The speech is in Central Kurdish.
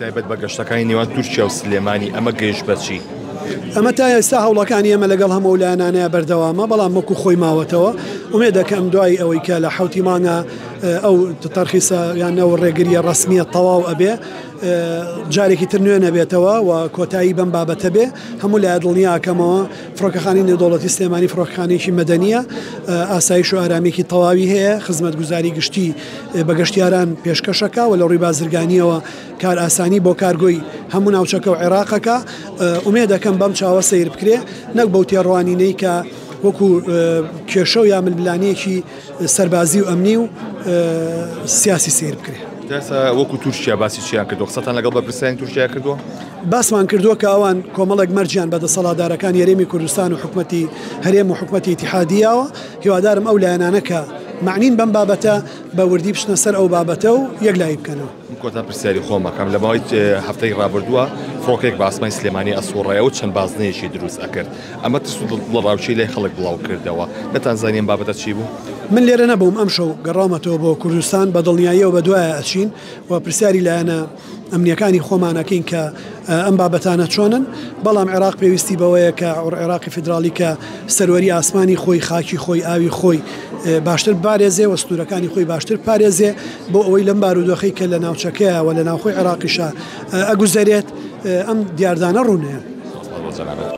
تایبەت بە گەشتەکانی نێوان تورکیا و سلێمانی ئەمە گەیشت بە چی؟ ئەمە تا ئێستا هەوڵەکانی ئێمە لەگەڵ هەموو ئەو لایەنانەیە بەردەوامە، بەڵام وەکو خۆی ماوەتەوە. ئومێد دەکەم دوای ئەوەی کە لە حەوتی مانگا ئەو تەرخیسە یان ئەو ڕێگرییە ڕەسمییە تەواو ئەبێ، جارێکی تر نوێ نەبێتەوە و کۆتایی بەم بابەتە بێ. هەموو لایە دڵنیا ئەکەمەوە فڕۆکەخانەی نێودەوڵەتی سلێمانی فڕۆکەخانەیەکی مەدەنییە، ئاسایش و ئارامییەکی تەواوی هەیە، خزمەتگوزاری گشتی بە گەشتیاران پێشکەش ئەکا و لە ڕووی بازرگانییەوە کارئاسانی بۆ کارگۆی هەموو ناوچەکە و عێراق ئەکا. ئومێد ئەکەم بەم چاوە سەیر بکرێ نەک بەو تێڕوانینەی کە وەکو کێشە و یا ململانێیەکی سەربازی و ئەمنی و سیاسی سەیر بکرێ. تا ئێستا وەکو تورکیا باسی چیان کردووە؟ قسەتان لەگەڵ بەرپرسانی تورکیا کردووە؟ باسمان کردووە کە ئەوان کۆمەڵێک مەرجیان بە دەسەڵاتدارەکانی هەرێمی کوردستان و حکومەتی هەرێم و حکومەتی ئیتیحادی یاوە، هیوادارم ئەو لایەنانە کە مەعنین بەم بابەتە بە وردی بچنە سەر ئەو بابەتە و یەکلایی بکەنەوە. من کۆتا پرسیاری خۆم ئەکەم، لە ماوەی هەفتەی ڕابردووە فڕۆکەیەک بە ئاسمانی سلێمانی ئەسوڕایەوە و چەند بازنەیەکی دروست ئەکرد، ئەمە ترس و دڵەڕاوکێی لای خەڵک بڵاو کردەوە، نەتانزانی ئەم بابەتە چی بوو؟ من لێرە نەبووم، ئەمشەو گەڕاومەتەوە بۆ کوردستان، بە دڵنیاییەوە بەدوایا ئەچین و پرسیاری لایەنە ئەمنییەکانی خۆمان ئەکەین کە ئەم بابەتانە چۆنن، بەڵام عێراق پێویستی بەوەیە کە عێراقی فیدراڵی کە سەروەری ئاسمانی خۆی، خاکی خۆی، ئاوی خۆی باشتر بپارێزێ و سنوورەکانی خۆی باشتر بپارێزێ بۆ ئەوەی لەم بارودۆخەی کە لە ناوچەکەیە و لە ناوخۆی عێراقیشا ئەگوزەرێت ئەم دیاردانە ڕوونەیەن. سپاس بۆ جەنابت.